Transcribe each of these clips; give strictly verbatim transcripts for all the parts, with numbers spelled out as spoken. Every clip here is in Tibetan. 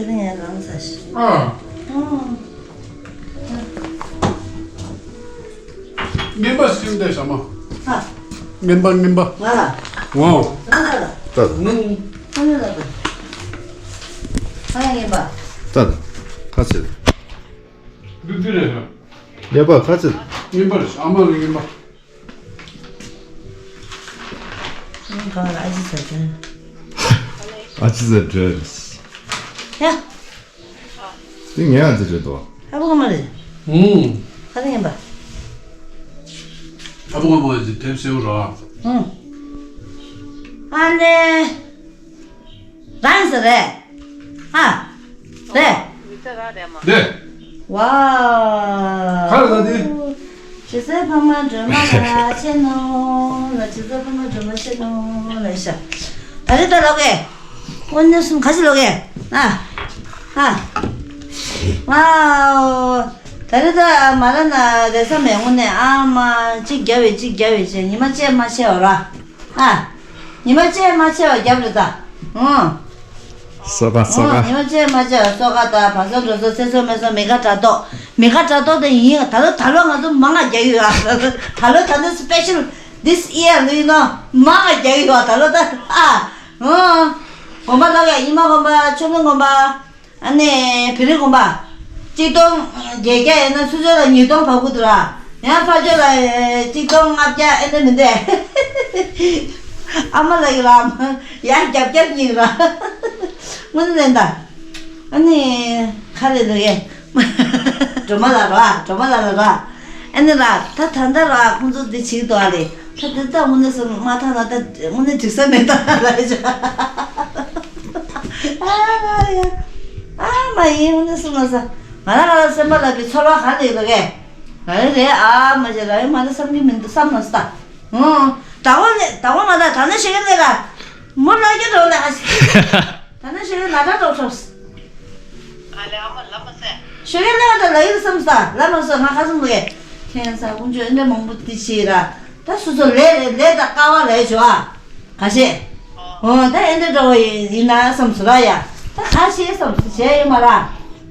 ངས་ལངས་ས་ཞིག་ཨ། ཨང་། རྔན་པ་ཟིན་ཏེ་ཟ་མ། ཨ། རྔན་པ་རྔན་པ། ང་ལ། ཝའོ། ང་ལ། ཏ། ང་ལ་ལ། ཨ་ཡ་རྔན་པ། ཏ། ཁ་ཚིག་འདི་འདི་རེད། རྔན་པ་ཁ་ཚིག་རྔན་པ་རེད། ཨ་མ་ལ་རྔན་པ། ཨ་ཅི་ཟེར་དྲན། ཨ་ཅི་ཟེར་དྲན། ཡ། དེ་ངའི་ཨ་ཅི་རེད་དོ། ཨ་བུ་ག་མ་རེད། ཨུང་། ཁ་རེ་ཡིན་པ། ཨ་བུ་ག་མ་རེད་དེབ་སེའུ་ར། ཨུང་། ཨ་ལེ། རང་ཟེར་རེད། ཨ། རེད། རེད། ཝའོ། ག་རེ་ལ་དེ། ཇི་ཟེར་ཕ་མ་སྒྲོལ་མ་ལ་ཆེ་ནོ་ལ། ཇི་ཟེར་ཕ་མ་སྒྲོལ་མ་ཆེ་ནོ་ལ་ཤ། ད་རེ་ད་ལོག་གེ། དངོས་གནས་སུ་ག་ཅི་ལོག་གེ། ཨ། ཨ། ཝའོ། ད་རེ་ད་མ་ར་ན་རེ་ས་མེད་དངོས་གནས། ཨ་མ་གཅིག་རྒྱབ་བས་གཅིག་རྒྱབ་བས་བྱས་ཉི་མ་གཅིག་མ་ཆད་པ་ར། ཨ། ཉི་མ་གཅིག་མ་ཆད་པ་རྒྱབ་རེད་ད། ཨང་། སོ་ཀ་སོ་ཀ་ཨང་། ཉི་མ་གཅིག་མ་ཆད་པ་སོ་ཀ་དང་བ་སོ་འགྲོ་སོ་ཚེ་སོ་སྨད་སོ་མི་དགའ་དྲ་ཐོག་མི་དགའ་དྲ་ཐོག་དེ་ཡིན། ད་ལོ་ད་ལོ་ང་ཚོ་མང་ང་རྒྱག་ཡོད་ཨ། ད་ལོ་ད་ལོ་སི་པེ་ཤལ་this year ལུས་ནོ་མང་ང་རྒྱག་ཡོད་ཨ། ད་ལོ་ད་ཨ། ཨང་། དགོན་པ་ལོག་ཡ། ཉི་མ་དགོན་པ། ཆོས་མིན་དགོན་པ། ཨ་ནི་བོད་རིགས་དགོན་པ། གཅིག་སྟོང་བརྒྱད་བརྒྱ་ཡིན་ན་ཆུ་ཚོད་ལ་ཉིས་སྟོང་བབས་ཀྱི་འདུག་ར། ཡང་ཕར་ཕྱོགས་ལ་གཅིག་སྟོང་ལྔ་བརྒྱ་ཨེ་འདྲ་མི་འདུག་ཨ་མ་ལགས་ཀྱི་ར། ཡང་བརྒྱ་བརྒྱ་གཉིས་ར། དངོས་གནས་ལན་ད། ཨ་ནི་ཁ་ལས་ལོ་ཡེ། སྒྲོལ་མ་ལགས་ར། སྒྲོལ་མ་ལགས་ལ་ར། ཨ་ནི་ར་ད་ད་ལྟ་ར་ཁོང་ཚོ་འདི་བྱེད་ཀྱི་འདུག་ཨ་ལེ། ད་འདི་ལྟ་དངོས་གནས་སུ་མ་ཐག་ན་ད་དངོས་གནས་འགྲིག་ས་མེད་ད་ལ་ཡ། ཨ་ཡ། ཨ་མ་ཡིན་དངོས་གནས་སུ་མ་ས། ང་རང་ང་རང་སེམས་པ་ལ་བི་ཚོར་བ་ག་ལེ་ཡོད་ལ་གས། ང་རེ་རེད་ཨ་མ་བྱས་ལ་ཡོད་མ་ད་བསམ་གྱི་མི་འདུག་བསམ་མ་སོང་ད། ཨང་། ད་བ་ནས་ད་བ་མ་ད་ད་ནས་ཤེས་ཀྱི་ལས་ལ། མོ་ལ་རྒྱ་འགྲོ་ལ་ཨ་ཤི། ད་ནས་ཤེས་ཀྱི་ལ་ད་འགྲོ་ཤོག་ཨ་ལེ་ཨ་མ་ལ་མ་ཟེར། ཤོད་ཡ་ལེ་བ་ད་ལ་ཡིར་བསམ་ས་ལ་མ་སོ་ང་ཁ་སང་ལུགས་ཡས། ཁྱེད་ས་ཀུན་སྤྱོད་ཨེ་འདྲ་མང་པོ་དེ་བྱེད་ར། ད་སོ་སོ་ལས་ལས་ལས་ད་ཀ་བ་ལས་བྱོ་ཨ། ག་ཤེད། འོ་ད་ཨེ་འདྲ་འདྲ་བོ་ཡིན་ན་བསམ་སོ་ར་ཡ། ད་ག་ཤེད་བསམ་སོ་བྱས་ཡོད་མ་ར།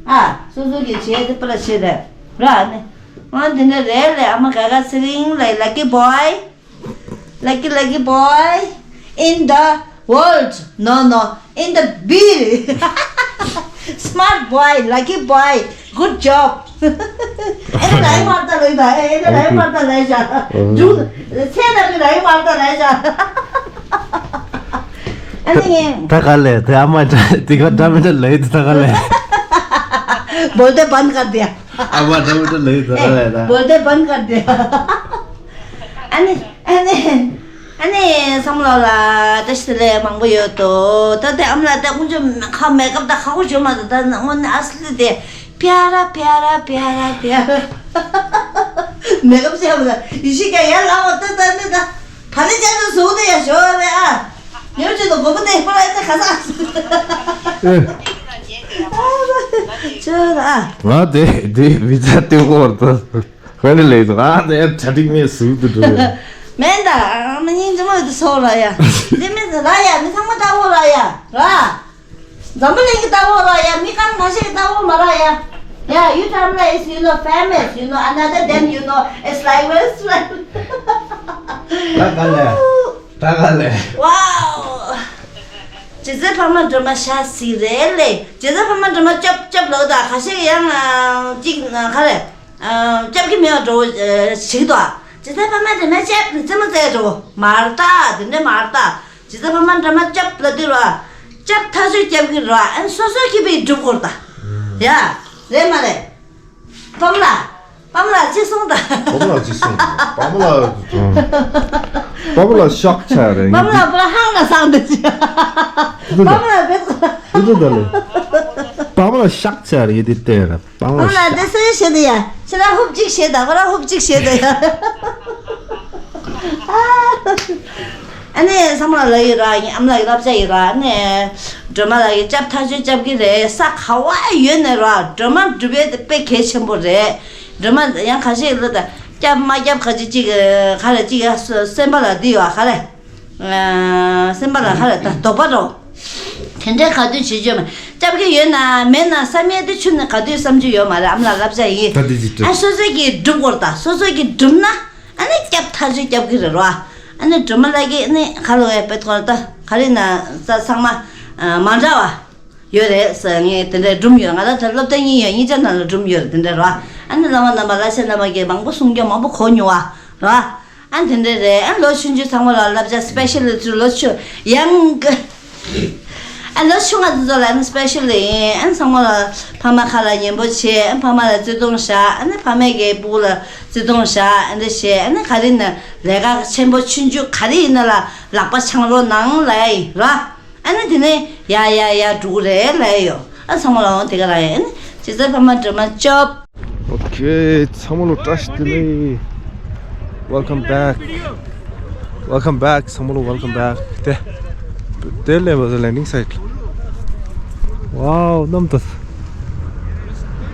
ཨ་སོ་སོ་གི་བྱས་དེ་པ་ལ་ཤེད་ར་ར་ནི། ཨ་འདི་ནས་རེད་ལས་ཨ་མ་ག་ག་ཚེ་རིང་ལས་lucky boy། Lucky, lucky boy in the world. No, no, in the bill. Smart boy, lucky boy, good job. ཨེ་ནི་རའི་མར་ཏ་ལོས་ད། ཨེ་ནི་རའི་མར་ཏ་ལས་ཤ། ཇུ་ཚེ་ད་མི་རའི་མར་ཏ་ལས་ཤ། ཨ་ནི་ད་ག་ལས་དེ་ཨ་མ་ད་དེ་ག་ད་མི་ད་ལས་དེ་ད་ག་ལས། बोलते बंद कर दिया। ཨ་མ་ད་མི་ད་ལས་དེ་ད་ག་ལས་ད། बोलते बंद कर दिया। ཨ་ནི། ཨ་ནི། ཨ་ནི་སམ་ལོ་ལ་ད་ཤི་ལེ་མང་པོ་ཡོད་དོ། ད་དེ་ཨམ་ལ་ད་ཀུན་ཅོ་ཁ་མེ་ཀབ་ད་ཁ་ཁོ་ཅོ་མ་ད་ད་དངོས་གནས་ཨ་སི་ལི་དེ་པྱ་ར་པྱ་ར་པྱ་ར་པྱ་ར། མེ་ཀབ་བྱས་མ་ད་ཡི་ཤི་ཀ་ཡར་ལ་བ་ད་ད་ནི་ད་ཕ་ནི་ཅན་དུ་བཟོ་དེ་ཡ་ཞོ་རེ་ཨ། ཉོ་ཅི་དུ་གོ་བུ་དེ་ཧོ་ར་ཨེ་ད་ཁ་ས། ཅོ་ར་ཨ། ང་དེ་དེ་བི་ཛ་ཏེ་གོ་བར་ད། ཧོན་ལེ་དུ་ཨ་དེ་ཆ་ཏིག་མེ་སུ་དུ་དུ། མེན་ད་མ་ཉིན་ཅི་མ་དུ་སོ་ར་ཡ། དེ་མེ་ར་ཡ་མི་ཚང་མ་ལྟ་བོ་ར་ཡ་ར། འཛམ་བུ་གླིང་གི་ལྟ་བོ་ར་ཡ་མི་གང་ཁ་ཤས་ལྟ་བོ་མ་ར་ཡ། Yeah, you Tamla is, you know, famous, you know, another than, you know, it's like, well, it's like. ད་ག་ལེ། ད་ག་ལེ། Wow. ཇི་ཟེར་ཕ་མ་སྒྲོལ་མ་ཤ་སི་རེད་ལེ། ཇི་ཟེར་ཕ་མ་སྒྲོལ་མ་ཅོབ་ཅོབ་ལོ་ད་ཁ་ཤས་ཡང་ཅིག་ཁ་རེ། སྐྱབས་ཀྱི་མེད་པ་འགྲོ་བོ་ཞིག་ཏོ། ཇི་ལྟར་ཕ་མ་དེ་མ་སྐྱབས་ནི་རྩེད་མོ་རྩེ་འགྲོ་བོ་མར་ལྟ་དེ་འདྲ་མར་ལྟ། ཇི་ལྟར་ཕ་མ་འདྲ་མ་སྐྱབས་ལ་དུས་ར། སྐྱབས་ཐག་ཆོད་སྐྱབས་ཀྱི་ར་ཨན་སོ་སོ་ཁྱི་པའི་སྒྲུབ་སྐོར་ད། ཡ། རེད་མ་རེད། པམ་ལ། པམ་ལ་ཅི་སོང་ད། པམ་ལ་ཅི་སོང་། པམ་ལ། པམ་ལ་ཤག་ཆ་རེད། པམ་ལ་པུ་ར་ཧང་ལ་སང་དེ་ཅི། པམ་ལ་བེད། དེ་འདྲ་ད་ལེ། པམ་ལ་ཤག་ཆ་རེད་དེ་ལྟས་ར། པང་ཨ་མ་ལགས་དེ་སུ་ཡིས་བྱེད་དེ་ཡ། ཁྱེད་རང་ཧུབ་ཅིག་བྱེད་དང་ཁོ་རང་ཧུབ་ཅིག་བྱེད་དེ་ཡ། ཨ་ནི་སམ་ལ་ལ་ཡོད་ར། ཨ་མ་ལགས་ཀྱི་བསླབ་བྱ་ཡོད་ར། ཨ་ནི་སྒྲོལ་མ་ལགས་ཀྱི་སྐྱབས་ཐག་ཆོད་སྐྱབས་ཀྱི་རེད། ས་ག་བ་ཡོད་ནས་ར་སྒྲོལ་མ་སྒྲུབ་ཡས་དེ་དཔེ་གལ་ཆེན་པོ་རེད། སྒྲོལ་མ་ཡང་ཁ་ཤས་ལ་ད་སྐྱབས་མ་སྐྱབས་ཁ་ཅིག་ཅིག་ག་རེ་ཅིག་ཡ་སེམས་པ་ལ་འདི་ཡོད་ཨ་ག་རེ། སེམས་པ་ལ་ཧ་ལས་ད་དོགས་པ་འགྲོ། དེ་འདྲའི་ག་དུས་བྱེད་རྒྱུ་མེད། སྐྱབས་ཀྱི་ཡོད་ན་མེད་ན་བསམ་ཡས་དེ་ཆུ་ནས་ག་དུས་བསམ་རྒྱུ་ཡོད་མ་རེད། ཨ་མ་ལགས་བསླབ་བྱ་ཡིན། ད་དེ་ཅིག་ཨ་སོ་སོ་གིས་སྒྲུབ་དགོས་རེད། ད་སོ་སོ་གིས་སྒྲུབ་ན་ཨ་ནི་སྐྱབས་ཐག་ཆོད་སྐྱབས་ཀྱི་རེད་རོ། ཨ་ནི་སྒྲོལ་མ་ལགས་ཀྱིས་ཨ་ནི་ག་ལ་བས་དཔེ་ཐོག་ད་ག་རེ་ན་ས་ཚང་མ་མ་འདྲ་བ་ཡོད་རེད་ཟེར། ངས་དེ་འདྲའི་སྒྲུང་ཡོད། ང་ད་ལྟ་སློབ་གྲྭ་གཉིས་ཡོད། གཉིས་ཆ་ནང་ལ་སྒྲུང་ཡོད་རེད། དེ་འདྲ་རོ། ཨ་ནི་བླ་མ་རྣམ་པ་ལ་ཆེ་བླ་མ་གིས་མང་པོ་གསུང་རྒྱུ་མང་པོ་གོ་མྱོང་བ་རོ། ཨ་དེ་འདྲ་རེད། ཨ་ལོ་ཆུང་ཆུང་ཚང་མ་ལ་བསླབ་བྱ་སི་པེ་ཤལ་ལི་ཚུར་ལོ་ཆུང་ཡང་ཨ་ལོ་ཆུང་ང་ཚོ་ལ་ཨ་ནི་སི་པེ་ཤལ་ལི་ཡིན། ཨ་ཚང་མ་ལ་ཕ་མ་ཁ་ལ་ཉན་པོ་བྱེད། ཨ་ཕ་མ་ལ་བརྩེ་དུང་བཞག་ཨ་ནི་ཕ་མས་ཀྱི་སྤུ་གུ་ལ་བརྩེ་དུང་བཞག་ཨ་འདྲ་བྱེད། ཨ་ནི་ག་རེ་ན་ལས་ཀ་ཆེན་པོ་ཆུང་ཆུང་ག་རེ་ཡིན་ན་ལ་ལག་པ་འཆང་རོགས་གནང་ལབ་ཡིན་ར། ཨ་ནི་དེ་ནས་ཡ་ཡ་ཡ་འགྲོ་གི་རེད་ལབ་ཡོད། ཨ་ཚང་མ་ལ་འོང་དེ་ག་རང་ཡིན། ཨ་ནི་ཇི་ལྟར་ཕ་མ་སྒྲོལ་མ་སྐྱོབ། Okay, ཚང་མ་ལ་བཀྲ་ཤིས་བདེ་ལེགས། Welcome back. Welcome back. ཚང་མ་ལ་welcome back. དེ་དེ་ལས་བ་landing site. Wow, གནམ་དུ།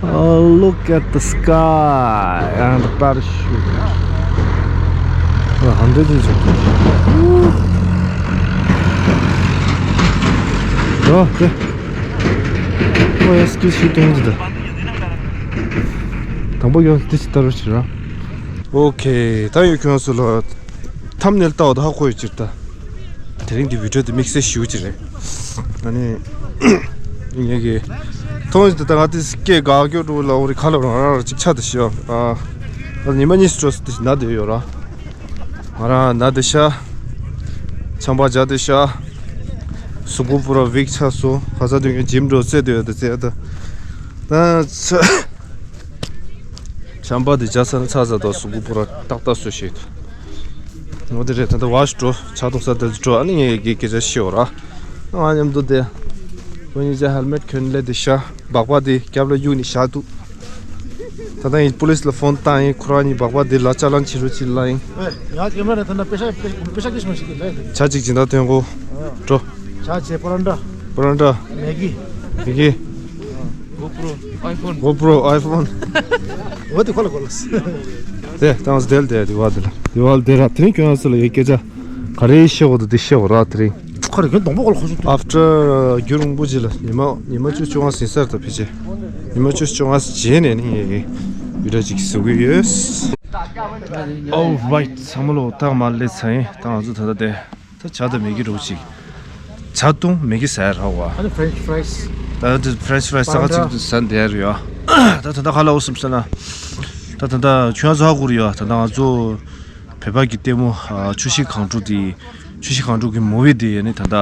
Oh, look at the sky and the parachute. ཨ་ཧན་དེ་ཅི་ཅི། ཨོ་དེ། ཨོ་ཡ་སྐྱིད་ཤི་ཏོང་ཅི་ད། དང་པོ་ཡོང་དེ་ཅི་ལྟར་ཞིག་ར། Okay, ད་ཡོད་ཁྱོད་སུ་ལ་ཐམ་ནེལ་ལྟ་བ་ད་ཧ་གོ་ཡོད་ཅིག་ད། དེ་རིང་འདི་བི་ཌིའོ་དེ་དམིགས་བསལ་ཞེ་པོ་ཅིག་རེད། ཨ་ནི་ངེད་ཀྱི་ཐོང་ཞིག་ད་ང་དེ་སྐད་དགའ་སྐྱོ་འགྲོ་ལ་འོ་རི་ཁ་ལ་རང་རང་རང་ཅིག་ཆ་དེ་ཤི་ཨ། ཨ་ཉི་མ་གཉིས་སུ་འགྲོ་སུ་དེ་ཞིག་ན་དེ་ཡོད་ར། ང་རང་ན་དེ་ཤ། ཆམ་པ་བྱ་དེ་ཤ། གཟུགས་པོ་པུ་ར་བིག་ཆགས་སོ། ཁ་ས་དུས་ངས་ཇིམ་འགྲོ་རྩེ་དུས་ཡོད་དེ་རྩེ་ཡ་ད། ད་ཚ། ཆམ་པ་དེ་བྱ་ས་ན་ཚ་ས་དང་གཟུགས་པོ་པུ་ར་ཏག་ཏག་སོ་ཤེས། ངོ་དེ་རེད། ད་ལྟ་བ་ཞིག་འགྲོ་ཆ་གཏོང་ས་དེ་འགྲོ་ཨ་ནི་ངས་ཀྱི་སྐད་ཆ་ཤེས་འོ་ར། ང་མཉམ་དུ་དེ། ཁོ་གཉིས་ཀྱི་ཧེལ་མེཊ་གྱོན་ལེ་དེ་ཤ། སྦག་སྦག་དེ་རྒྱབ་ལ་གཡུག་ནས་བཞག་འདུག་ད་ལྟ་ངས་པུ་ལིས་ལ་ཕོན་བཏང་ཡིན། ཁོ་རང་གཉིས་སྦག་སྦག་དེ་ལ་ཅ་ལན་བྱེད་རོགས་བྱེད་ལ་ཡིན། ཡང་ཀེ་མ་ར་ད་ན་པེ་ཤ་པེ་ཤ་ཀི་ཤ་མ་ཞིག་ལེ། ཇ་གཅིག་སྦྱིན་བདག་ཐོན་གོ་འགྲོ། ཇ་བྱས་པོ་ར་འདྲ། པོ་ར་འདྲ། མེ་གི། མེ་གི། GoPro, iPhone. GoPro, iPhone. འོ་དེ་ཁོ་ལ་ཁོ་ལ། དེ་ཏང་སི་དེལ་དེ་དེ་བ་དེ་ལ་དེ་བ་དེ་ར་དེ་རིང་ཁྱོད་ཚོ་ལ་ཡི་སྐད་ཆ་ག་རེ་བཤད་འོ་དེ་བཤད་འོ་ར་དེ་རིང་། ཁོ་རེ་ཁྱོད་སྡོང་པོ་ཁོ་ལ་ཁོ་ཤུ་དུ། After རྒྱུན་རིང་པོ་ཅིག་ལ་ཉི་མ་ཉི་མ་བཅུ་བཅོ་ལྔ་ཟིན་སར་ད་ཕི་ཆེ། ཉི་མ་བཅུ་བཅོ་ལྔ་རྗེས་ནས་ནི་ངས་ཀྱི་བི་ཌིའོ་ཅིག་བཟོ་གི་ཡོད། Alright, ཚང་མ་ལོ་ཏག་མ་ལེ་ཚ་ཡིན། ད་ང་ཚོ་ད་ལྟ་དེ། ད་ཇ་དང་མེ་གི་རོ་གཅིག་ཇ་བཏུང་མེ་གི་ཟ་ཡ་རག་བ། ཨ་ནི་French fries. ད་ད་French fries ས་ག་ཅིག་ཏུ་ཟ་འདི་ཡ་རེད་ཡ། ད་ད་ད་ག་ལ་འོ་སུམ་ས་ན། ད་ད་ད་ཁྱོད་ཚོ་ཧ་གོ་རེད་ཡ། ད་ད་ང་ཚོ་བོད་པ་གི་ལྟད་མོ་ཆུ་བཞི་སྒང་དྲུག་དེ། ཆུ་བཞི་སྒང་དྲུག་གི་མུ་བི་དེ་ཡ་ནི་ད་ད་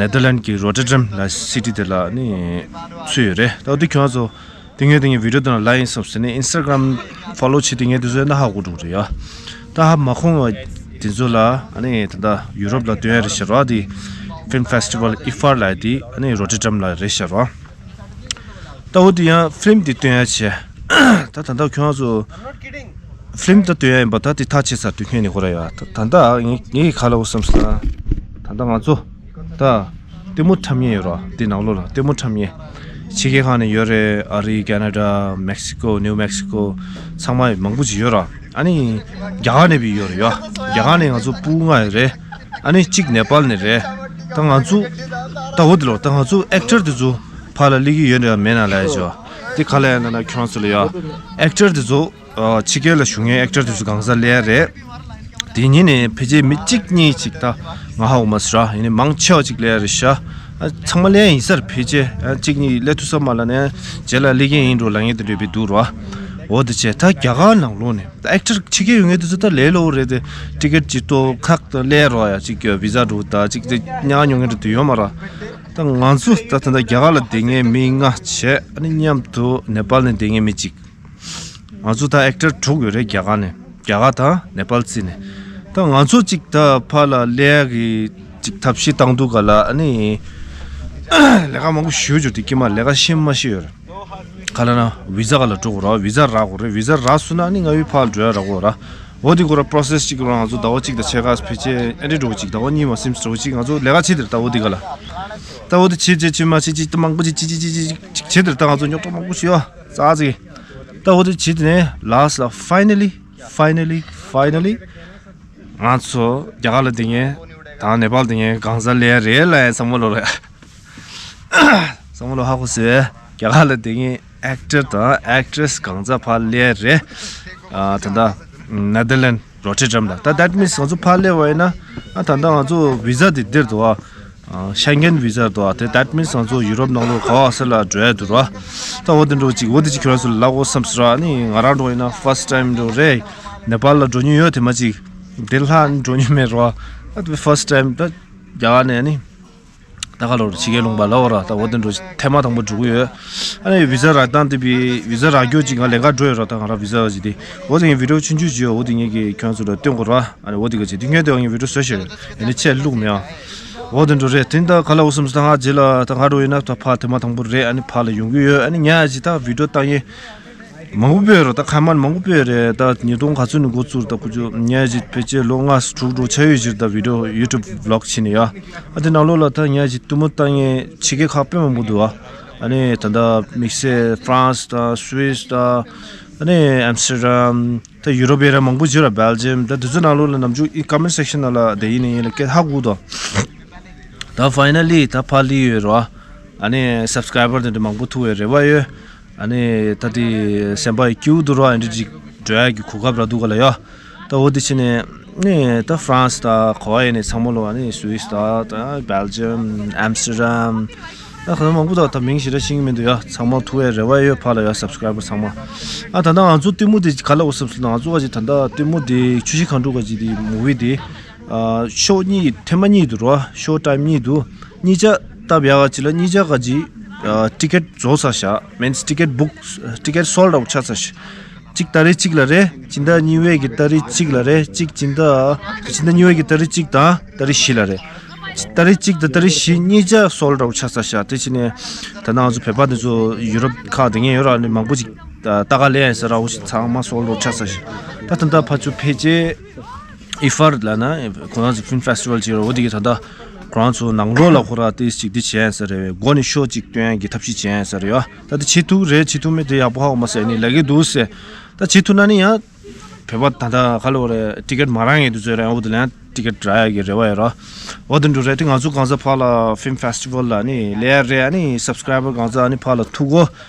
ནེ་དར་ལན་གི་རོ་ཊར་ཌམ་ལ་སི་ཊི་དེ་ལ་ནི་ཚུད་ཡོད་རེད། ད་དེ་ཁྱོད་ཚོ། དེ་ངས་དེ་ངས་བི་ཌིའོ་དེ་ན་ལ་ཡིན་སོབ་ཟེར་ནས་ཨིན་སི་ཊ་གྷ་རམ་ཕོ་ལོ་བྱེད་དེ་ངས་དེ་ཚོ་ཡང་ན་ཧ་གོ་འགྲོ་གི་རེད་ཡ། ད་ཧ་མ་ཁོང་བ་དེ་ཚོ་ལ་ཨ་ནི་ད་ལྟ་ཡུ་རོབ་ལ་སྟོན་ཡ་རེད་ཤག་ར། དེ་ཕིལམ་ཕེ་སི་ཊི་ཝལ་ཨི་ཧྥ་ར་ལ་དེ་ཨ་ནི་རོ་ཊར་ཌམ་ལ་རེད་ཤག་ར། ད་འོ་དེ་ཡང་ཕིལམ་དེ་སྟོན་ཡ་བྱས། ད་ད་ལྟ་ཁྱོད་ཚོ་ཕིལམ་ད་སྟོན་ཡ་ཡིན་པ་ད་དེ་ཐག་ཆད་ས་དུས་ཁྱོད་ནས་ཁོ་ར་ཡ། ད་ད་ད་ངས་ངས་ག་ལ་འོ་སོམ་ས་ད་ད་ང་ཚོ། ད། ལྟད་མོ་འཁྲབ་མཁན་ཡོད་ར། འདི་ནང་ལོགས་ལ་ལྟད་མོ་འཁྲབ་མཁན། ཕྱི་རྒྱལ་ཁག་ནས་ཡོད་རེད། ཨ་རི། ཁེ་ན་ཌ། མེག་སི་ཀོ། ནིའུ་མེག་སི་ཀོ། ཚང་མ་མང་པོ་ཅིག་ཡོད་ར། ཨ་ནི། རྒྱ་གར་ནས་བི་ཡོད་རེད་ཡ། རྒྱ་གར་ནས་ང་ཚོ་སྤུ་གུ་ལྔ་ཡོད་རེད། ཨ་ནི་གཅིག་ནེ་པཱལ་ནས་རེད། ད་ང་ཚོ། ད་འོ་དེ་ལོ་ད་ང་ཚོ་ཨེག་ཊར་དེ་ཚོ་ཕར་ལ་སླེབས་ཀྱི་ཡོད་རེད་ཡ་མེད་ན་ལབ་ཡ་ཅོ། དེ་ག་ལ་ཡ་ན་ན་ཁྱོད་ཚོ་ལ་ཡ། ཨེག་ཊར་དེ་ཚོ། ཕྱི་རྒྱལ་ལ་བཞུགས་མཁན་ཨེག་ཊར་དེ་ཚོ་གང་ཟག་ལས་རེད། དེ་ཉིན་ནས་ཕལ་ཆེར་མི་གཅིག་གཉིས་ཅིག་ད་ང་ཧ་གོ་མ་སོང་ར། ཡིན་ནའི་མང་ཆེ་བ་ཅིག་ལས་རེད་ཤག་ཚང་མ་ལས་ཡིན་སར་ཕལ་ཆེར་གཅིག་གཉིས་ལས་ཐུབ་ས་མ་ལ་ནས་རྗེས་ལ་ལས་ཀྱི་ཡིན་འགྲོ་ལ་ངེས་དེ་འདྲ་བའི་འདུག་ར། འོ་དེ་བྱས་ད་རྒྱ་གར་ནང་ལོགས་ནས་ད་ཨེག་ཊར་ཕྱི་རྒྱལ་ཡོད་མཁན་དེ་ཚོ་ད་ལས་སླ་པོ་རེད་དེ། ཊི་ཀེ་ཊི་ཅིག་ཏོ་ཁག་ཏུ་ལས་རོགས་ཡ་ཅིག་གི་བི་ཟ་འགྲོ་ད་ཅིག་དེ་ཉག་ཉོ་མཁན་འདྲ་དུ་ཡོད་མ་ར། ད་ང་ཚོ་ད་ད་ད་རྒྱ་གར་ལ་བསྡད་མཁན་མི་ལྔ་བྱས་ཨ་ནི་མཉམ་དུ་ནེ་པཱལ་ནས་བསྡད་མཁན་མི་གཅིག་ང་ཚོ་ད་ཨེག་ཊར་དྲུག་ཡོད་རེད་རྒྱ་གར་ནས། རྒྱ་གར་དང་ནེ་པཱལ་བརྩིས་ནས། ད་ང་ཚོ་གཅིག་ད་ཕར་ལ་སླེབས་ཡག་གི་གཅིག་ཐབས་ཤེས་བཏང་དུས་ག་ལ་ཨ་ནི། ལས་ཀ་མང་པོ་ཞུ་རྒྱུ་དེ་ཀྱི་མ་ལས་ཀ་ཤེས་མ་ཤེས་ཡོད་རེད། ག་ལ་ན་བི་ཟ་ག་ལ་འགྲོ་དགོས་ར། བི་ཟ་རག་དགོས་རེད། བི་ཟ་རག་སོང་ན་ཨ་ནི་ང་བི་ཕར་འགྲོ་ཡ་རག་དགོས་ར། འོ་དེ་གོ་ར་པོ་རོ་སེ་སི་གཅིག་གོ་ར་ང་ཚོ་ཟླ་བ་གཅིག་དང་ཕྱེད་ཀ་ཕལ་ཆེར་ཨ་ནི་འགྲོ་གཅིག་ཟླ་བ་གཉིས་མ་སིམ་འགྲོ་གཅིག་ང་ཚོ་ལས་ཀ་བྱེད་དེ་ར། ད་འོ་དེ་ག་ལ། ད་འོ་དེ་བྱེད་བྱེད་བྱེད་མ་བྱེད་ཅིག་ད་མང་པོ་ཅིག་ཅིག་ཅིག་ཅིག་ཅིག་བྱེད་དེ་ར། ད་ང་ཚོ་རྙོག་དྲ་མང་པོ་ཞིག་ཡོད་ཙག་ཙིག་ད་འོ་དེ་བྱེད་དེ་ནས་ལཱ་སི་ལ་ཕའི་ནལ་ལི། Finally, finally. ང་ཚོ་རྒྱ་གར་ལ་བསྡད་མཁན་དང་ནེ་པཱལ་བསྡད་མཁན་གང་ཟག་ལས་རེད་ལ་ཡང་བསམ་བློ་རེད། ཚང་མ་ལོ་ཧ་གོ་སོང་། རྒྱ་གར་ལ་དེ་ངའི་ཨེག་ཊར་དང་ཨེག་ཊི་རེ་སི་གང་ཚ་ཕར་སླེབས་རེད། ཨ་ད་ལྟ་ནེ་དར་ལེན་རོ་ཊར་ཌམ་ལ། ད་that means ང་ཚོ་ཕར་སླེབས་པ་ཡིན་ན། ཨ་ད་ལྟ་ང་ཚོ་བི་ཟ་དེ་འདིར་འདུག་ཨ། ཤེང་གྷེན་བི་ཟ་འདུག་ཨ། དེ་that means ང་ཚོ་ཡུ་རོབ་ནང་ལོགས་ག་པར་ཟེར་ལ་འགྲོ་ཡ་འདུག་ར། ད་འོ་དེ་འདྲ་ཅིག་འོ་དེ་ཅིག་ཁྱོད་རང་ཚོ་ལ་ལབ་དགོས་བསམ་སོང་ར། ཨ་ནི་ང་རང་འགྲོ་ཡིན་ན་first time འགྲོ་རེད། ནེ་པཱལ་ལ་འགྲོ་མྱོང་ཡོད་དེ་མ་ཅིག་དེ་ལྷག་འགྲོ་མྱོང་མེད་ར། ད་first time ད་རྒྱ་གར་ནས་ཨ་ནི། ད་ག་ལོར་ཕྱི་རྒྱལ་ལུང་པ་ལ་འོ་ར། ད་འོ་དེ་འགྲོ་ཐེངས་མ་དང་པོ་འགྲོ་གི་ཡོད། ཨ་ནི་བི་ཟ་རག་སྟངས་དེ་བི་བི་ཟ་རག་རྒྱུ་ཅིག་ང་ལས་ཀ་འགྲོ་ཡོད་ར། ད་ང་རང་བི་ཟ་ཅིག་དེ་འོ་དེ་ངས་བི་ཌི་ཡོ་ཆུང་ཆུང་ཅིག་ཡོད། འོ་དེ་ངས་ཀྱི་ཁྱོད་ཚོ་ལ་སྟོན་དགོས་ར། ཨ་ནི་འོ་དེ་ག་ཅིག་དེ་ངས་དེ་ངས་བི་ཌི་ཡོ་བཟོས་ཤེས་ཡོད། ཨ་ནི་ཆད་བླུགས་མེད་ཨ། འོ་དེ་འགྲོ་རེད། དེ་ད་ག་ལ་འོ་བསམ་སོང་། ད་ང་རྗེས་ལ་ད་ང་འགྲོ་ཡིན་ན་ད་ཕར་ཐེངས་མ་དང་པོ་རེད། ཨ་ནི་ཕར་ལ་ཡོང་གི་ཡོད། ཨ་ནི་ཉ་ཅིག་ད་བི་ཌི་ཡོ་བཏང་ཡིན། མང་པོ་སྤོས་ར། ད་ཁ་མར་མང་པོ་སྤོས་རེད། ད་ཉིས་སྟོང་ག་ཚོད་ནས་འགོ་བཙུགས་ད་ཁུ་ཚོ་ཉ་ཅིག་ཕལ་ཆེར་ལོ་ལྔ་དྲུག་འགྲོ་ཆ་ཡོད་ཅིག་ད་བི་ཌི་ཡོ་ཡུ་ཊུབ་བི་ལོག་བྱས་ནས་ཡ། ཨ་དེ་ནང་ལོགས་ལ་ད་ཉ་ཅིག་གཏུམ་མོ་བཏང་ངེས་ཕྱི་རྒྱལ་ཁག་དཔེ་མང་པོ་འདུག་ཨ། ཨ་ནི་ད་ལྟ་དམིགས་བསལ་ཧྥ་རན་སི་དང་སུད་སི་དང་། ཨ་ནི་ཨམ་སི་ཊར་ཌམ། ད་ཡུ་རོབ་ཡ་ར་མང་པོ་ཅིག་ཡོད་ར། སྦེལ་ཇམ། ད་དེ་ཚོ་ནང་ལོགས་ལ་ནམ་རྒྱུན་ཨི་ཀོ་མེན་ཊི་སེག་ཤན་ནང་ལ་དེ་ཡིན་ནས་ཡིན་ལ་སྐད་ཧ་གོ་འདུག་ད་ཕའི་ནལ་ལི་ད་ཕར་སླེབས་ཡོད་ར། ཨ་ནི་སབ་སི་ཀ་རའི་བར་དེ་འདྲ་མང་པོ་ཐུག་པའི་རེ་བ་ཡོད། ཨ་ནི་ད་དེ་སེམས་པ་སྐྱིད་པོ་འདུག་ར། ཨ་འདྲ་ཅིག་འགྲོ་ཡ་གི་གོ་སྐབས་རག་འདུག་ག་ལ་ཡ། ད་འོ་དེ་བྱས་ནས་ནི་ད་ཧྥ་རན་སི་ད་ག་པར་ཡིན་ནས་ཚང་མ་ལོ། ཨ་ནི་སུད་སི་ད་ད་སྦེལ་ཇམ། ཨམ་སི་ཊར་ཌམ། ད་ག་ཚོད་མང་པོ་ད་ད་མིང་ཞེ་དྲག་ཤེས་ཀྱི་མི་འདུག་ཡ། ཚང་མ་ཐུག་པའི་རེ་བ་ཡོད་ཕར་ལ་ཡ། སབ་སི་ཀ་རའི་བར་ཚང་མ། ཨ་ད་ལྟ་ང་ཚོ་གཏུམ་མོ་དེ་ག་ལ་འོ་བསམ་སོང་ན། ང་ཚོ་ག་ཅིག་ད་ལྟ་གཏུམ་མོ་དེ་ཆུ་བཞི་སྒང་དྲུག་ག་ཅིག་དེ་མུ་བི་དེ། ཨ་ཤོ་གཉིས་ཐེངས་མ་གཉིས་འདུག་ར། ཤོ་ཊའིམ་གཉིས་འདུག་གཉིས་ཆ་སྟབས་ཡག་ག་ཅིག་ལ་གཉིས་ཆ་ག་ཅིག་ཨ་ཊི་ཀེ་ཊི་རྫོགས་ཚར་ཤག་མིན་སི་ཊི་ཀེ་ཊི་བུག་ཊི་ཀེ་ཊི་སོལ་ཌི་ཨའུཊ་ཆགས་ཚར་ཤག་གཅིག་ཏ་རིག་གཅིག་ལ་རེད། སྤྱི་ཟླ་གཉིས་པའི་གི་ཏ་རིག་གཅིག་ལ་རེད། གཅིག་སྤྱི་ཟླ་སྤྱི་ཟླ་གཉིས་པའི་གི་ཏ་རིག་གཅིག་དང་ཏ་རིག་བཞི་ལ་རེད། ཏ་རིག་གཅིག་དང་ཏ་རིག་བཞི་གཉིས་ཆ་སོལ་ཌི་ཨའུཊ་ཆགས་ཚར་ཤག་དེ་བྱས་ནས་ད་ནང་ང་ཚོ་བོད་པ་དེ་ཚོ་ཡུ་རོབ་ཁག་དེ་ངས་ཡོད་ར། ནི་མང་པོ་ཅིག་ལྟ་ག་སླེབས་ཡིན་ཟེར་ར། འོ་ཞིག་ཚང་མ་སོལ་ཌི་ཨའུཊ་ཆགས་ཚར་ཤག་ད་ད་ལྟ་ཕར་ཚུར་ཕལ་ཆེར་ཨི་ཧྥར་ལབ་ན་ཁོ་རང་ཚོ་ཕིལམ་ཕེ་སི་ཊི་བལ་ཅིག་ཡོད་ར། འོ་དེ་གི་ད་ལྟ་ཁོ་རང་ཚོ་ནང་ལོགས་ལ་ཁོ་རང་ཏིས་ཅིག་འདི་བྱས་ཡིན་ཟེར་རེད། སྒོ་ནས་ཤོ་ཅིག་སྟོན་ཡ་གི་ཐབས་ཤེས་བྱས་ཡིན་ཟེར་རེད་ཡ། ད་དེ་བྱེད་ཐུབ་རེད་བྱེད་ཐུབ་མེད་དེ་ཡག་པོ་ཧ་གོ་མ་སོང་། ནི་ལབ་ཀྱི་འདུག་ཟེར། ད་བྱེད་ཐུབ་ན་ནི་ཡང་བོད་པ་ད་ལྟ་ག་ལ་འོ་རེད། ཊི་ཀེ་ཊི་མ་རག་མཁན་དེ་ཚོ་རེད། འོ་དེ་ལ་ཡང་ཊི་ཀེ་ཊི་རག་ཡ་གི་རེ་བ་ཡོད་ར། འོ་དེ་འདྲ་རེད། དེ་ང་ཚོ་གང་ཟག་ཕར་ལ་ཕིལམ་ཕེ་སི་ཊི་བལ་ལ་ནི་སླེབས་ཡ་རེད། ཨ་ནི་སབ་སི་ཀ་རའི་བར་གང་ཟག་ཨ་ནི་ཕར་ལ་ཐུག་གོ་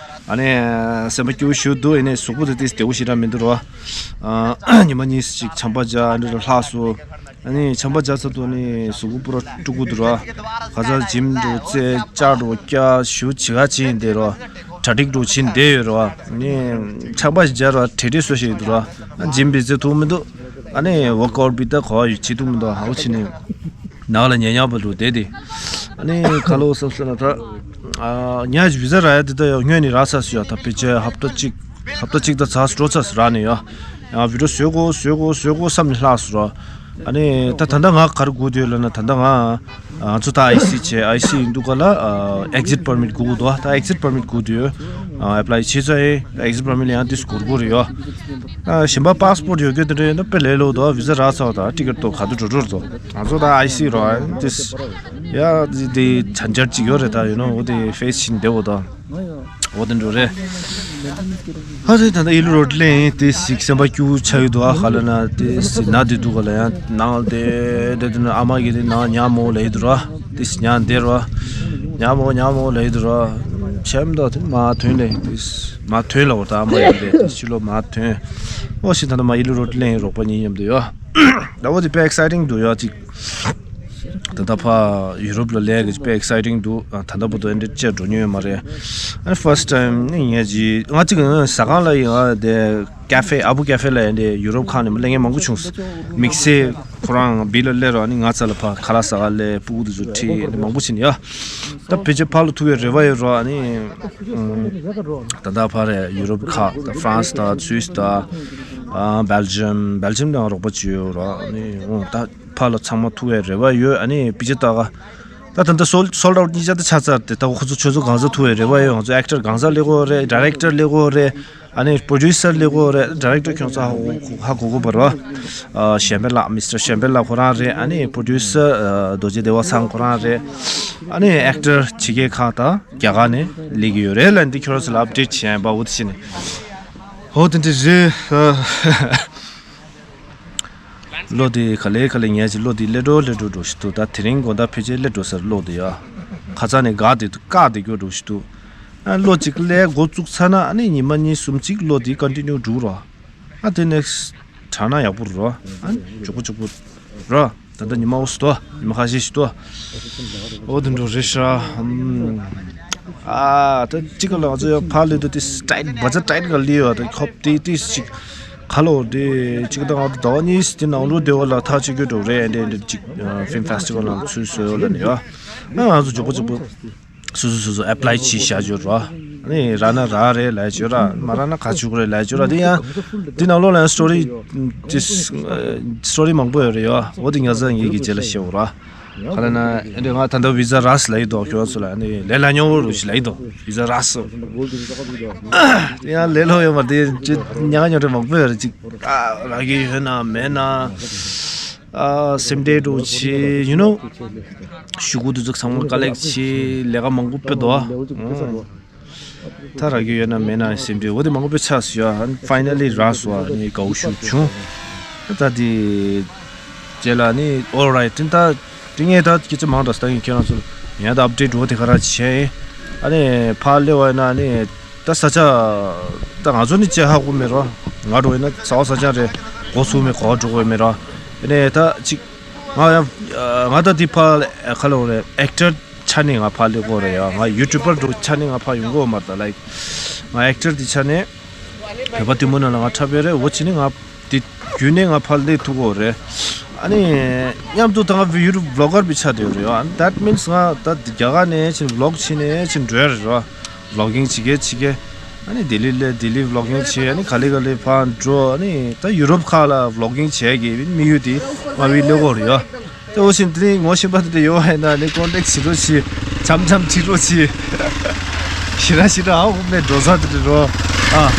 ཨ་ནི་སེམས་པ་སྐྱིད་པོ་ཞིག་འདུག་ཨ་ནི་གཟུགས་པོ་དེ་ཏིས་བདེ་པོ་ཞེ་དྲག་མི་འདུག་ར། ཨ་ཉི་མ་གཉིས་ཤིག་ཆམ་པ་བརྒྱབ། ཨ་ནི་ལྷག་སོང་། ཨ་ནི་ཆམ་པ་བརྒྱབ་ཚར་དུས་ནི་གཟུགས་པོ་པུ་ར་དཀྲུག་གི་འདུག་ར། ག་ས་འཇིམ་འགྲོ་རྩེ་ལྕགས་འགྲོ་སྐྱ་ཞུ་བྱེད་ག་བྱེད་ཡིན་བསྡད་ར། གྲ་སྒྲིག་འགྲོ་བྱེད་བསྡད་ཡོད་ར། ཨ་ནི་ཆམ་པ་ཞིག་བརྒྱབ་ར་བྲེལ་བྲེལ་བཟོ་བྱེད་ཡོད་འདུག་ར། ཨ་འཇིམ་པའི་རྩེ་ཐུབ་མི་འདུག་ཨ་ནི་ཝོག་ཨའུཊ་བི་ད་ག་བ་ཡོད་བྱེད་ཐུབ་མི་འདུག་ཧ་གོ་ཕྱིན་ནི། ནག་ལ་ཉལ་ཉལ་པོ་འདུག་བསྡད་དེ། ཨ་ནི་ཁ་ལོ་བསམ་སོང་ན་ད། ཨ་ཉ་བི་ཟ་རག་ཡ་དེ་ད་ཡ་སྔོན་ནས་རག་ཚར་སོང་ཡ། ད་ཕལ་ཆེར་ཧབ་ཏ་གཅིག་ཧབ་ཏ་གཅིག་ད་ཚར་འགྲོ་ཚར་རག་ནས་ཡ། ཡང་བི་ཌི་ཡོ་བཟོ་དགོས་བཟོ་དགོས་བཟོ་དགོས་བསམ་ནས་ལྷག་སོང་ར། ཨ་ནི་ད་ད་ལྟ་ང་ག་རེ་སྒུག་བསྡད་ཡོད་ལབ་ན། ད་ལྟ་ང་ང་ཚོ་ད་ཨའི་སི་བྱས། ཨའི་སི་ཡིན་དུས་ག་ལ་ཨེག་ཛིཊ་པར་མིཊ་སྒུག་འདུག་ད་ཨེག་ཛིཊ་པར་མིཊ་སྒུག་བསྡད་ཡོད། ཨ་ཨེབ་ལའི་བྱས་ཚར་ཡིན། ཨེག་ཛིཊ་པར་མིཊ་ལ་ཡང་ཏིས་འགོར་འགོར་རེད་ཡ། ཨ་གཞན་པ་པཱ་སི་པོར་ཡོད་རྒྱུ་དེ་འདྲ་ཡིན་ན་དཔེ་ལས་སླ་པོ་འདུག་བི་ཟ་རག་ཚར་བ་དང་ཊི་ཀེ་ཊི་ཐོག་ག་དུས་འགྲོ་འགྲོ་རེད་དོ། ང་ཚོ་ད་ཨའི་སི་རོ། ཨ་ཏིས་ཡ་དེ་དེ་བྱང་ཆར་ཅིག་ཡོད་རེད། ད་ཡོད་ནོ་འོ་དེ་ཕེ་སི་བྱས་ནས་བསྡད་འོ་ད། འོ་དེ་འདྲ་རེད། ཧ་དེ་ད་ལྟ་ཨི་ལུ་རོ་ཊི་ལེན་ཡིན། དེ་ཞིག་སེམས་པ་སྐྱིད་པོ་ཆགས་ཡོད་འདུག་ཨ་ག་ལ་ན་དེ་ཟི་ན་དེ་འདུག་ག་ལ་ཡང་ནང་ལ་དེ་དེ་དེ་ན་ཨ་མ་གི་དེ་ནང་ཉ་མོ་ལ་ཡི་འདུག་ར། དེ་ཉ་འདེ་ར། ཉ་མོ་ཉ་མོ་ལ་ཡི་འདུག་ར། ཆེམ་ད་དེ་མ་ཐོན་ལེ་དེ་མ་ཐོན་ལ་འོ་ད་ཨ་མ་ཡི་དེ་དེ་ཕྱི་ལོ་མ་ཐོན། འོ་ཞིག་ད་ལྟ་མ་ཨི་ལུ་རོ་ཊི་ལེན་ཡིན། རོགས་པ་གཉིས་མཉམ་དུ་ཡོད། ད་འོ་དེ་དཔེ་ཨེག་སའི་ཊིང་འདུག་ཡ་ཅིག་ད་ལྟ་ཕ་ཡུ་རོབ་ལ་སླེབས་གི་དཔེ་ཨེག་སའི་ཊིང་འདུག་ཨ་ད་ལྟ་བར་དུ་ཨེ་འདྲ་བཅར་འགྲོ་མྱོང་ཡོད་མ་རེད། ཨ་ནི་ཕར་སི་ཊི་ཊའིམ་ནི་ངས་ཅི་ང་ཅིག་ཟ་ཁང་ལ་ཡིན། ཨ་དེ་ཀ་ཧྥེ་ཨ་བུ་ཀ་ཧྥེ་ལ་ཡིན། དེ་ཡུ་རོབ་ཁག་ནས་མི་སླེབས་མཁན་མང་པོ་བྱུང་། དམིགས་བསལ་ཁོ་རང་བི་ལ་སླེབས་རོགས། ཨ་ནི་ང་རྩ་ལ་ཕ་ཁ་ལག་ཟ་ག་སླེབས། སྤུ་གུ་དེ་ཚོ་ཁྲིད། ཨ་ནི་མང་པོ་ཕྱིན་ཡ། ད་ཕལ་ཆེར་ཕར་ལ་ཐུག་པའི་རེ་བ་ཡོད་རོགས། ཨ་ནི་ད་ལྟ་ཕར་རེད། ཡུ་རོབ་ཁག་ད་ཧྥ་རན་སི་ད་སུད་སི་ད་ཨ་སྦེལ་ཇམ། སྦེལ་ཇམ་དང་རོགས་པ་བྱས་ཡོད་རོགས། ཨ་ནི་འོ་ད། ཕར་ལ་ཚང་མ་ཐུག་པའི་རེ་བ་ཡོད། ཨ་ནི་པི་ཅི་ཏ་ག་ད་ད་ལྟ་སོལ་སོལ་ཌི་ཨའུཊ་གཉིས་ཆ་ད་ཆགས་ཚར་ཏེ། ད་ཁོ་ཚོ་ཁྱོད་ཚོ་གང་ཟག་ཐུག་པའི་རེ་བ་ཡོད། ང་ཚོ་ཨེག་ཊར་གང་ཟག་སླེབས་ཀྱི་ཡོད་རེད། ཌའི་རེག་ཊར་སླེབས་ཀྱི་ཡོད་རེད། ཨ་ནི་པྲོ་ཌིའུ་སར་སླེབས་ཀྱི་ཡོད་རེད། ཌའི་རེག་ཊར་ཁྱོད་ཚོ་ཧ་གོ་ཧ་གོ་གོ་བ་རོ། ཨ་ཤན་པེ་ལགས། མིས་ཊར་ཤན་པེ་ལགས་ཁོ་རང་རེད། ཨ་ནི་པྲོ་ཌིའུ་སར་ཨ་རྡོ་རྗེ་བདེ་བ་ཚང་ཁོ་རང་རེད། ཨ་ནི་ཨེག་ཊར་ཕྱི་རྒྱལ་ཁག་དང་རྒྱ་གར་ནས་སླེབས་ཀྱི་ཡོད་རེད་ལབ་འདི་ཁྱོད་རང་ཚོ་ལ་ཨབ་ཌེཊ་བྱས་ཡིན་པ། འོ་དེ་བྱས་ནས་འོ་དེ་འདྲ་རེད། ཨ། གློག་དེ་ག་ལེ་ག་ལེ་ཉལ་ཅིག་གློག་དེ་སླེབས་འགྲོ་སླེབས་འགྲོ་འགྲོ་ཞིག་འདུག་ད་དེ་རིང་དགོང་དག་ཕལ་ཆེར་སླེབས་འགྲོ་ས་རེད། གློག་དེ་ཡ་ཁ་ཚ་ནས་འགག་དེ་འདུག་བཀག་དེ་འགྱོ་འགྲོ་ཞིག་འདུག་ཨ་གློག་ཅིག་སླེབས་འགོ་བཙུགས་ཚར་ན་ཨ་ནི་ཉི་མ་གཉིས་གསུམ་ཅིག་གློག་དེ་ཀོན་ཊི་ནིའུ་འགྲོ་རོགས། ཨ་དེ་ནེག་སི་ཊི་དྲག་ན་ཡག་པོ་རེད་རོ། ཨ་མགྱོགས་པོ་མགྱོགས་པོ་རོ། ད་ལྟ་ཉི་མ་འོ་སི་ཏོ་ཉི་མ་ཁ་ཤས་ཤིག་ཏོ། འོ་དེ་འགྲོ་རེད་ཤག་ཨམ། ཨ་ད་གཅིག་ག་ལ་ང་ཚོ་ཡ་ཕར་སླེབས་དུས་ཏིས་ཊའིཊ་བ་ཛ་ཊའིཊ་ག་སླེབས་ཡོད། ད་ཁོབ་ཏིས་ཏིས་ཅིག་ག་ལོ་དེ་གཅིག་ད་ང་ཚོ་ཟླ་བ་གཉིས་དེ་ནང་ལོགས་བསྡད་པ་ལ་ཐག་ཆོད་རྒྱུ་འགྲོ་རེད། འདི་འདི་ཅིག་ཕིལམ་ཕེ་སི་ཊི་བལ་ལ་ཚུར་བཟོས་ཡོད་ལ་ནི་ཡ། ཨ་ང་ཚོ་མགྱོགས་པོ་མགྱོགས་པོ། སོ་སོ་སོ་སོ་ཨེབ་ལའི་བྱས་བཞག་ཡོད་ར། ཨ་ནི་རག་ན་རག་རེད་ལབ་ཡོད་ར། མ་རག་ན་ག་བྱུག་རེད་ལབ་ཡོད་ར། དེ་ཡང་འདི་ནང་ལོགས་ལ་ཡང་སི་ཊོ་རི་ཏི་སི་ཊོ་རི་མང་པོ་ཡོད་རེད་ཡ། འོ་དེ་ཉག་ཚ་ངེད་ཀྱི་རྗེས་ལ་བཤད་འོ་ར། ག་ལ་ན་ཨེ་འདྲ་ང་ད་ལྟ་བི་ཛ་རག་སོང་ལབ་ཡོད་དོ། ཁྱོད་ཚོ་ལ་ཨ་ནི་ལས་སླ་ཉོ་རོགས་ཞིག་ལབ་ཡོད་དོ། བི་ཛ་རག་སོང་། དེ་ཡང་ལས་སླ་ཡོད་མ་རེད། དེ་ཉག་ཉོ་རེད་མང་པོ་ཡོད་རེད། ཅིག་ཨ་རག་གི་ཡོད་ན་མེད་ན། ཨ་སེམས་ཁྲལ་འགྲོ་ཆེ་ཡིན་ནོ། ཤུ་གུ་དུ་ཚོགས་ཚང་མ་དཀའ་ལས་ཆེ་ལས་ཀ་མང་པོ་སྤེལ་འདུག་ཨ། ད་རག་གི་ཡོད་ན་མེད་ན་སེམས་ཁྲལ་འོ་དེ་མང་པོ་སྤེལ་ཆགས་སུ་ཡ། ཕའི་ནལ་ལི་རག་སོང་ཨ་ནི་དགའ་བོ་ཤུགས་བྱུང་། ད་དེ་རྗེས་ལ་ནི་ཨོ་རའིཊ་ད་དེ་ངས་ད་སྐད་ཆ་མང་དྲགས་ད་ཡིན། ཁྱེད་རང་ཚོ་ཡང་ད་ཨབ་ཌེཊ་འོ་དེ་ག་རང་བྱས་ཡིན། ཨ་ནི་ཕར་སླེབས་པ་ཡིན་ན་ནི། ད་ས་ཆ་ད་ང་ཚོ་ནི་ཅི་ཧ་གོ་མེད་རོ། ང་འགྲོ་ཡིན་ན་ས་བ་ས་ཆ་རེད། འགོ་ཚུགས་མེད་གོ་འགྲོ་གོ་མེད་རོ། ཨ་ནི་ད་ཅིག་ང་ཡང་ང་ད་དེ་ཕར་ཁ་ལོ་རེད། ཨེག་ཊར་ཆ་ནས་ང་ཕར་སླེབས་གོ་རེད་ཡ། ང་ཡུ་ཊུ་པར་འགྲོ་ཆ་ནས་ང་ཕར་ཡོང་གོ་མ་རེད། ད་ལའིཀ་ང་ཨེག་ཊར་དེ་ཆ་ནས་བོད་པ་དེ་མོ་ནང་ལ་ང་འཁྲབ་ཡོད་རེད། འོ་ཅི་ནི་ང་དེ་བརྒྱུད་ནས་ང་ཕར་སླེབས་ཐུབ་གོ་རེད། ཨ་ནི་མཉམ་དུ་ད་ང་ཡུ་ཊུབ་བི་ལོག་གར་བི་ཆགས་བསྡད་ཡོད་རེད་ཡ། ཨ་ནི་that means ང་ད་རྒྱ་གར་ནས་ཕྱིན་བི་ལོག་བྱས་ནས་ཕྱིན་འགྲོ་ཡ་རེད་རོ། བི་ལོག་གིང་བྱེད་གི་བྱེད་གི། ཨ་ནི་ལྡི་ལི་སླེབས་ལྡི་ལི་བི་ལོག་གིང་བྱས། ཨ་ནི་ག་ལེ་ག་ལེ་ཕར་འགྲོ། ཨ་ནི་ད་ཡུ་རོབ་ཁག་ལ་བི་ལོག་གིང་བྱེད་ཀྱི་དམིགས་ཡུལ་དེ་ང་བི་སླེབས་གོ་རེད་ཡ། ད་འོ་བཞིན་དེ་རིང་ངོ་ཤེས་པ་དེ་འདྲ་ཡོད་པ་ཡིན་ན་ནི་ཀོན་ཊེག་བྱེད་རོགས་བྱེད། འཆམ་འཆམ་ཁྲིད་རོགས་བྱེད། ཞེ་དྲག་ཞེ་དྲག་ཧ་གོ་མེད་འགྲོ་ས་དེ་འདྲ་རོ། ཨ།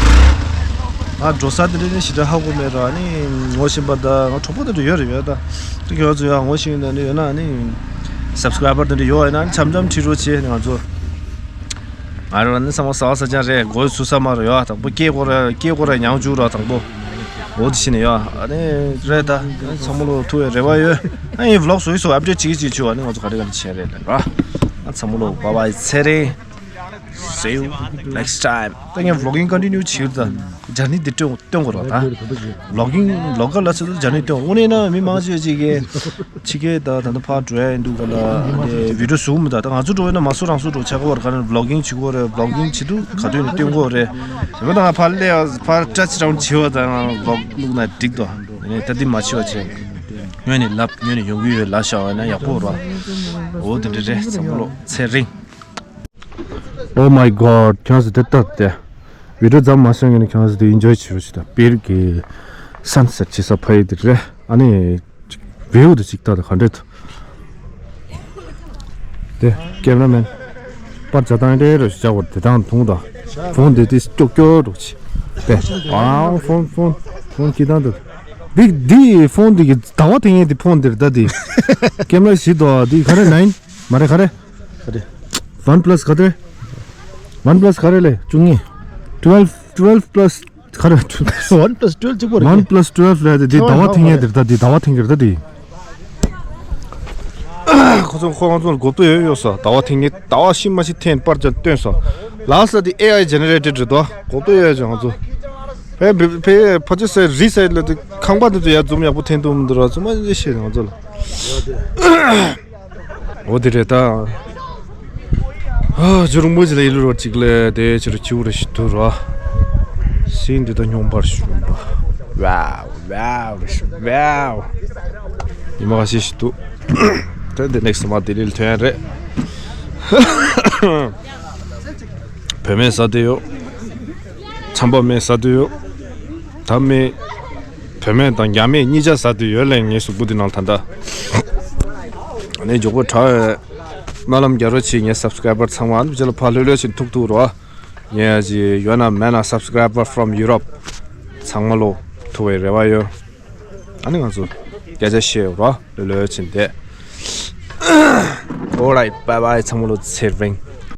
ང་འགྲོ་ས་དེ་འདྲ་ནི་ཞེ་དྲག་ཧ་གོ་མེད་རོ། ཨ་ནི་ངོ་ཤེས་པ་དང་ང་གྲོགས་པོ་དེ་འདྲ་ཡོད་རེད་ཡོད་ད། དེ་ཁྱོད་ཚོ་ཡང་ངོ་ཤེས་ན་ནི་ཡོད་ན་ནི་སབ་སི་ཀ་རའི་བར་དེ་འདྲ་ཡོད་པ་ཡིན་ན་ནི་འཆམ་འཆམ་ཁྲིད་རོགས་བྱེད། ནི་ང་ཚོ། ང་རང་ནི་ཚང་མ་ས་བ་ས་ཆ་རེད། མགོ་ཚུགས་ས་མ་རེད་ཡ། དང་པོ་སྐྱེས་སྐོར་ར་སྐྱེས་སྐོར་ར་མྱང་བཅུག་ར་དང་པོ། འོ་དེ་བྱས་ནས་ཡ། ཨ་ནི་རེད་ད། ཚང་མ་ལོ་ཐུག་པའི་རེ་བ་ཡོད། ཨ་ཡིན་བི་ལོག་བཟོ་ཡི་བཟོ་ཨབ་ཌེཊ་བྱེད་ཀྱི་བྱེད་ཀྱི་བྱེད་ཀྱི། ཨ་ནི་ང་ཚོ་ག་རེ་ག་རེ་བྱས་རེད་ལབ་ར། ཨ་ཚང་མ་ལོ་བྷའི་བྷའི་ཚེ་རིང་། See you next time. ད་ངས་བི་ལོག་གིང་ཀོན་ཊི་ནིའུ་བྱེད་ཀྱི་ད། ཇར་ནི་འདི་སྟོན་སྟོན་དགོས་ར་ད། བི་ལོག་གིང་བི་ལོག་གར་ལ་ཚོད་ད་ཇར་ནི་སྟོན་དགོས། དངོས་གནས་ན་མི་མང་ཆེ་ཅིག་གིས། ཕྱི་རྒྱལ་ད་ད་ལྟ་ཕར་འགྲོ་ཡ་ཡིན་འདུག་ག་ལ་ནས་བི་ཌིའོ་བཟོ་མི་འདུག་ད་ང་ཚོ་འགྲོ་ཡོད་ན་མ་བཟོ་རང་བཟོ་འགྲོ་ཆགས་ཀྱི་ཡོད་རེད། ག་ནས་བི་ལོག་གིང་བྱེད་ཀྱི་ཡོད་རེད། བི་ལོག་གིང་བྱེད་དུས་ག་དུས་ནས་སྟོན་གྱི་ཡོད་རེད། ཞེ་མ་ད་ང་ཕར་སླེབས་ཕར་ཊ་ཆི་ཌའུན་བྱེད་པ་དང་ང་བི་ལོག་བླུགས་ན་འགྲིག་འདུག་ནས་ད་འདི་མ་བྱེད་པ་བྱས། སྔོན་ནས་ལབ་སྔོན་ནས་ཡོང་གི་ཡོད་ལབ་བཞག་པ་ན་ཡག་པོ་རེད། འོ་དེ་འདྲ་རེད། ཚང་མ་ལོ་ཚེ་རིང་། Oh my god, ཁྱོད་ཚོ་དེ་ལྟ་སྟེ། བི་ཌིའོ་མཚམས་མ་བཞག་ནས་ཁྱོད་ཚོ་དེ་ཨིན་ཇོའི་བྱེད་རོགས་བྱེད་དང་། དཔེར་གྱི་སན་སེཊ་བྱེད་ས་ཕ་ཡི་དེ་རེད། ཨ་ནི་བེའུ་དེ་ཅིག་ལྟ་དང་ག་འདྲ་འདུག་དེ་ཀེམ་ར་མེན། པར་བྱ་སྟངས་འདྲ་རོ་ཞིག་བྱ་བར་དེ་དང་མཐོང་དང་། ཕོན་དེ་དེ་སྐྱོ་སྐྱོ་རོགས་བྱེད། དེ་ཨང་ཕོན་ཕོན་ཕོན་ཁྱི་དང་དེ། འདི་འདི་ཕོན་འདི་གི་ཟླ་བ་དེ་ངས་དེ་ཕོན་འདིར་ལྟ་དེ། ཀེམ་ར་བཞི་དོ་འདི་ག་རེ་ནའིན་མ་རེད་ག་རེ། ག་རེ། ཝན་པ་ལ་སི་ག་རེ། ཝན་པ་ལ་སི་ག་རེ་ལས་བཅུ་གཉིས། ཊུ་ཝེལ་ཝན་པ་ལ་སི་ག་རེ། ཝན་པ་ལ་སི་ཊུ་ཝེལ་གཅིག་པོ་རེད། ཝན་པ་ལ་སི་ཊུ་ཝེལ་རེད་དེ་ཟླ་བ་ཐེངས་ཡས་དེར་ད་དེ་ཟླ་བ་ཐེངས་ཀྱི་རེད་ད་དེ། ཁོ་ཚོ་ཁོ་ང་ཚོ་ལ་གོ་བསྡུར་ཡོད་ཡོད་ས་ཟླ་བ་ཐེངས་ཀྱི་ཟླ་བ་ཤི་མ་ཤི་ཐེངས་པར་ཅན་སྟོན་ས། ལ་སི་ལ་དེ་ཨེ་ཨའི་ཇེ་ནེ་རེ་ཊེཌ་རེད་དོ། གོ་བསྡུར་ཡོད་ཅེ་ང་ཚོ། ཕེ་ཕེ་ཕ་ཅི་སའི་རི་སའི་ལ་དེ་ཁང་པ་དེ་ཚོ་ཡར་འཛུམ་ཡག་པོ་འཐེན་ཐུབ་མི་འདུག་ར་ཚོ་མ་ཤེས་ང་ཚོ་ལ། འོ་དེ་རེད་ད། ཨ་ཇོ་རུང་པོ་ཅི་ལ་ཡི་ལུ་རོ་གཅིག་ལས་དེ་ཕྱི་རུ་ཁྱིའུ་རེ་ཞིག་འདུག་རོ། སིན་འདི་ད་སྙོམས་པར་ཞུམ་པ། ཝའོ་ཝའོ་རེ་ཞིག་ཝའོ། ཉི་མ་ཁ་ཤས་ཤིག་འདུག་ད་འདི་ནེག་སི་མ་ལྡི་ལི་ལ་ཐོན་ཡ་རེད། བོད་སྨན་ཟ་འདོད་ཡོད། ཚམ་པ་སྨན་ཟ་འདོད་ཡོད། ད་སྨན། བོད་སྨན་དང་རྒྱ་སྨན་གཉིས་ཆ་ཟ་འདོད་ཡོད་ལས་ངའི་གཟུགས་པོ་འདི་ནང་ད་ལྟ། ཨ་ནི་མགྱོགས་པོ་དྲག་ཡོད། སྨོན་ལམ་རྒྱག་རོགས་བྱེད། ངའི་སབ་སི་ཀ་རའི་བར་ཚང་མ་ཨ་ནི་ཅི་ལ་ཕར་ལྷོད་ལྷོད་ཕྱིན་ཐུག་ཐུག་རོ། ངས་ཨ་ཅི་ཡོད་ན་མེད་ན་སབ་སི་ཀ་རའི་བར་ཕོ་རོམ་ཡུ་རོབ་ཚང་མ་ལོ་ཐུག་པའི་རེ་བ་ཡོད། ཨ་ནི་ང་ཚོ་སྐད་ཆ་བཤད་རོ་ལྷོད་ལྷོད་ཕྱིན་བསྡད། Alright, bye bye. ཚང་མ་ལོ་ཚེ་རིང་།